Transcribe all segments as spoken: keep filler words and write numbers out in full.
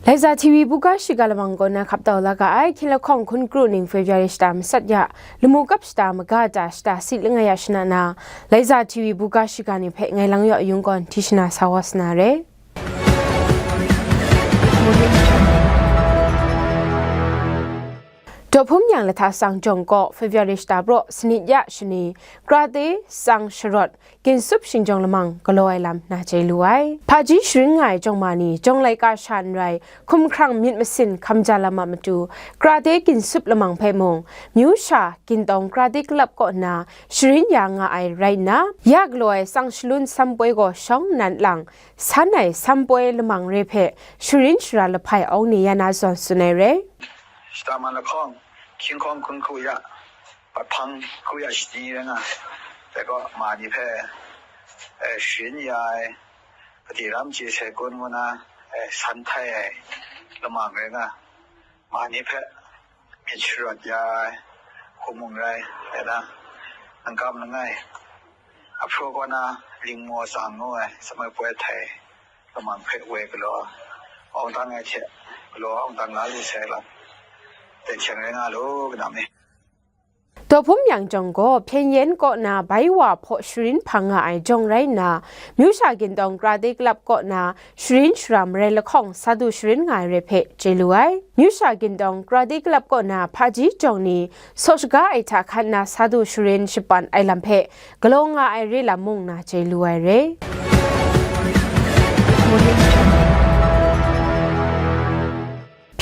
Laiza T V buga shiga lamang kaw na hkap tau la ga ai, hkying lahkawng hkun kru ning February shata masat ya, lamu kap shata maga ta shata si langai ya shana na, Laiza T V buga shiga ni hpe ngai lang yaw yung gawn hti shana sa wa sa na re. Dawhpum yang lahta sang jawng kaw February shata praw sanit ya shani, Krate, Sang Sharawt, Ginsup Shingjawng Lamang galaw ai lam na chye lu ai. Hpaji sharin nga ai jawng ma ni, jawng laika sha n rai, hkum hkrang myit masin hkam ja lam a matu, Krate Ginsup Lamang hpe mung, myu sha Gintawng Krate Club kaw na sharin ya nga ai rai nna, ya galaw ai Sang Shalun Sampoi gaw shawng nnan lang, san ai Sampoi Lamang re hpe sharin shara lahpai awng ni ya na zawn tsun ai re. Shata man lahkawng, hkying hkawng hkun hku ya, pat hpang hku ya shani rai nga, dai gaw ma ni hpe, eh, sharin ya ai, kade ram chye sai kun ngu na, eh, san htai ai lamang rai nga, ma ni hpe myit sharawt ya ai, hkum mung rai, dai na, nangkam langai, ahpraw kaw na lingmaw tsang ngu ai, samai poi htai lamang hpe woi galaw awng dang ai hte galaw awng dang la lu sai lam, dai hkyang rai nga lu, kanam e. Dawhpum yang jawng gaw, Hpyen Yen kaw na bai wa hpaw sharin hpang nga ai jawng rai nna, myu sha Gintawng Krate Club kaw na sharin shara marai lahkawng sa du sharin nga ai re hpe chye lu ai. Myu sha Gintawng Krate Club kaw na hpaji jawng ni saw shaga ai hta hkan na sa du sharin shapan ai lam hpe galaw nga ai re lam mung na chye lu ai re.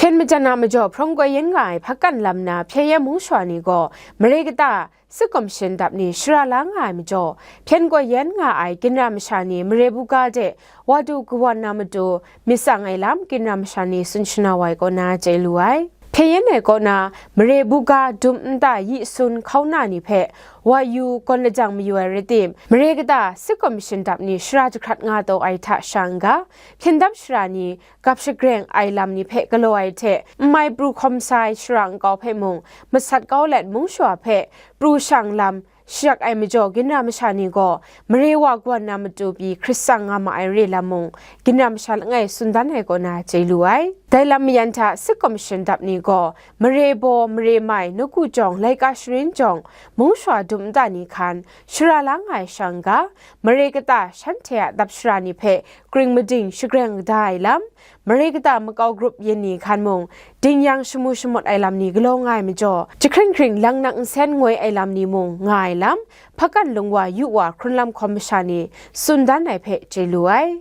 Hpyen majan a majaw hprawng koi yen nga ai hpakan lam na Hpyen Yen mung shawa ni gaw mare kata Sik Kaw Mashin Dap ni shara la nga ai majaw, hpyen koi yen nga ai ginra masha ni mare buga de wa du kawan na matu myit tsang ai lam ginra masha ni tsun shana wa ai kaw na chye lu ai. Hpyen Yen ai kaw na mare buga dum nta yi sun hkau na ni hpe wa yu gawn lajang mayu ai rai tim, mare kata Sik Kaw Mashin Dap ni shara jahkrat nga taw ai hta sha n ga, hpyen dap shara ni gap shagreng ai lam ni hpe galaw ai hte, n mai pru hkawm sa ai shara nkau hpe mung masat kau let, mung shawa hpe pru shang lam shayak ai majaw, ginra masha ni gaw mare wa kawan na matu pyi hkrit tsang nga ma ai re lam mung, ginra masha langai tsun dan ai kaw na chye lu ai. Dai lam mayan hta Sik Kaw Mashin Dap ni gaw mare baw, mare mai, nawku jawng, laika sharin jawng, mung shawa dum nta ni hkan shara la nga ai sha n ga, mare kata shanhte a dap shara ni hpe kring mading shagreng da ai lam, mare kata makau grup yin ni hkan mung ding yang shamu shamawt ai lam ni galaw nga ai majaw, jahkring hkring lang nak nsen ngoi ai lam ni mung nga ai lam, hpakan lung wa yu wa hkrun lam hkawm masha ni tsun dan ai hpe chye lu ai.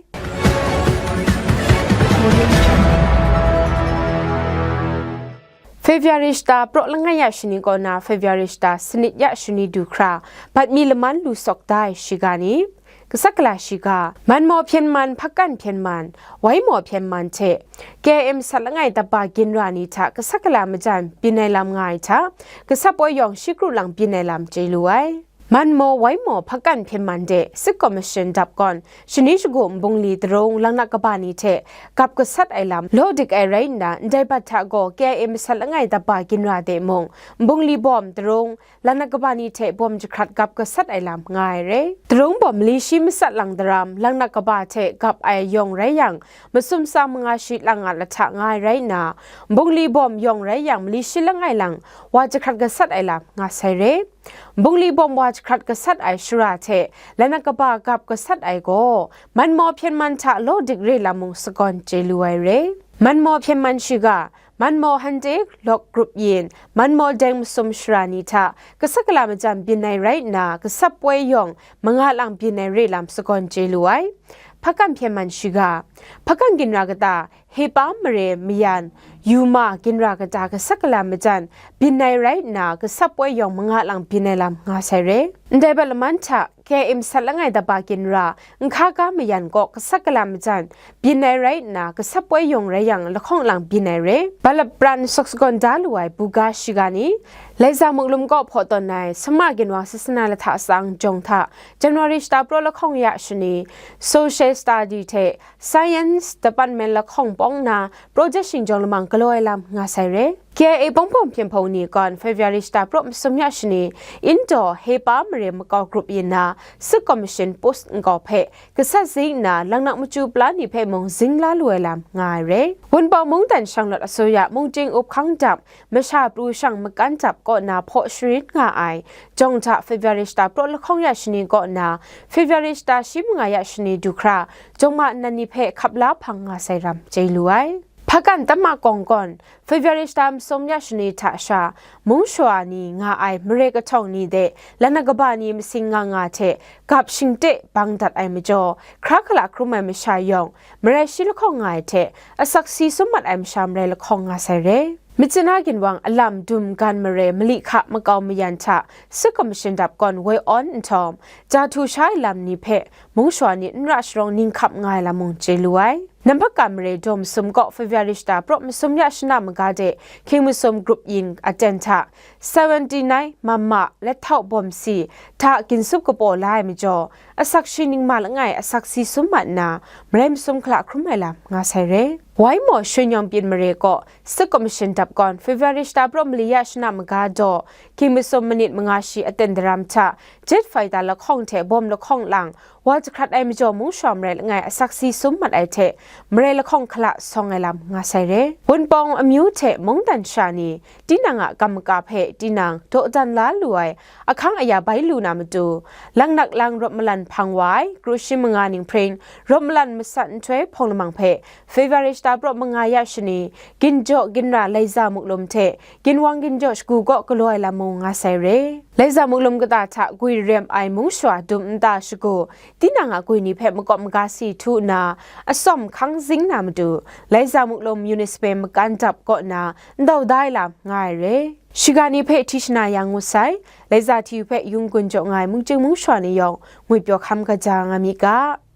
February shata praw langai ya shani kaw na February shata sanit ya shani du hkra, bat mi laman lu sawk da ai shiga ni, Gasat Gala shiga, Manmaw Hpyen Man, Hpakan Hpyen Man, Waimaw Hpyen Man hte K I A masat langai daba ginra ni hta gasat gala majan byin ai lam nga ai hta, gasat poi yawng shi kru lang byin ai lam chye lu ai. Manmaw, Waimaw, Hpakan Hpyen Man de Sik Kaw Mashin Dap gawn shani shagu nbungli darung, laknak kaba ni hte gap gasat ai lam law dik ai rai nna, ndai bat hta gaw K I A masat langai daba ginra de mung, nbungli bawm, darung, laknak kaba ni hte bawm jahkrat gap gasat ai lam nga ai re. Darung bawm mali shi matsat lang daram, laknak kaba hte gap ai yawng rai yang, masum tsa manga shi lang a lahta nga ai rai nna, nbungli bawm yawng rai yang, mali shi langai lang wa jahkrat gasat ai lam nga sai re. Nbungli bawm wa jahkrat gasat ai shara hte laknak kaba gap gasat ai gaw, Manmaw Hpyen Man hta law dik re lam mung sagawn chye lu ai re. Manmaw Hpyen Man shiga, Manmaw Hante Lawk Grup yin, Manmaw Deng Masum shara ni hta gasat gala majan byin ai rai nna, gasat poi yawng manga lang byin ai re lam sagawn chye lu ai. Hpakan Hpyen Man shiga, Hpakan ginra kata, Hepa Mare Mayan, Yuma ginra kata gasat gala majan byin ai rai nna, gasat poi yawng manga lang byin ai lam nga sai re. Ndai bat laman hta, K I A masat langai daba ginra, Nhkaka Mayan kaw gasat gala majan byin ai rai nna, gasat poi yawng rai yang, lahkawng lang byin ai re. Balap pran sawk sagawn da lu ai buga shiga ni, Laiza Muklum kaw hpaw tawn ai Sama Ginwang Sasana Lahta Atsang jawng hta, January shata praw lahkawng ya shani, Social Study hte Science Department lahkawng pawng na, Project Shingjawng Lamang galaw ai lam nga sai re. K I A Bawng Bawng Hpyen Hpawng ni gawn February shata praw masum ya shani, Indaw Hepa mare makau grup yin na, Sik Commission Post nkau hpe gasat zing nna, Langnak Machyu Pala ni hpe mung zing la lu ai lam nga ai re. Wunpawng mungdan shanglawt asuya mungting up hkang dap, masha pru shang makan dap kaw na hpaw sharin nga ai, jawng hta February shata praw lahkawng ya shani kaw na, February shata shi manga ya shani du hkra, jawng ma nnan ni hpe hkap la hpang nga sai ram chye lu ai. Hpakan Tamma Kawng gawn, February shata masum ya shani hta sha, mung shawa ni nga ai mare kahtawng ni de, lana kaba ni masing nga nga hte, gap shingte bang dat ai majaw, hkra hkala hkrum ai masha yawng, marai shi lahkawng nga ai hte, asak si sum mat ai masha marai lahkawng nga sai re. Myitkyina ginwang alam dum gan mare mali hka makau mayan hta, Sik Commission dap gawn woi awn nhtawm, ja htu sha ai lam ni hpe, mung shawa ni n ra sharawng ning hkap nga ai lam mung chye lu ai. Namhpak ka mare daw masum kaw February shata praw masum ya shana maga de, hkying masum grup yin aten hta, seventy-nine mama, let htau bawm si, hta ginsup kapaw la ai majaw, asak shi ning ma langai asak si sum mat nna, marai masum hkala hkrum ai lam nga sai re. Wai maw Shwe Nyawng Pyin mare kaw, Sik Commission dap gawn February shata praw mali ya shana maga daw, hkying masum manit manga shi aten daram hta, jet fighter lahkawng hte bawm lahkawng lang, wa jahkrat ai majaw mung shawa marai langai asak si sum mat ai hte, marai lahkawng hkala sawng ai lam nga sai re. Wunpawng amyu hte mungdan sha ni, tinang a kam maka hpe tinang dawdan la lu ai ahkang aya bai lu na matu, Langnak lang rawt malan hpang wa ai, kru shi manga ning hpring, rawt malan masat nhtoi hpawng lamang hpe, February shata praw manga ya shani, ginjaw ginra Laiza Muklum hte, ginwang ginjaw shagu kaw galaw ai lam mung nga sai re. Laiza Muklum kata hta gwi rem ai mung shawa dum nta shagu, tinang a gwi ni hpe makawp maga si htu nna, atsawm hkang zing na matu, Laiza Muklum Municipal makan dap kaw nna, ndau da ai lam nga ai re. Shiga ni hpe hti shana yang ngut sai, Laiza hti hpe yung gun jaw nga ai mungchying mung shawa ni yawng, ngwipyaw hkam kaja nga mi ga.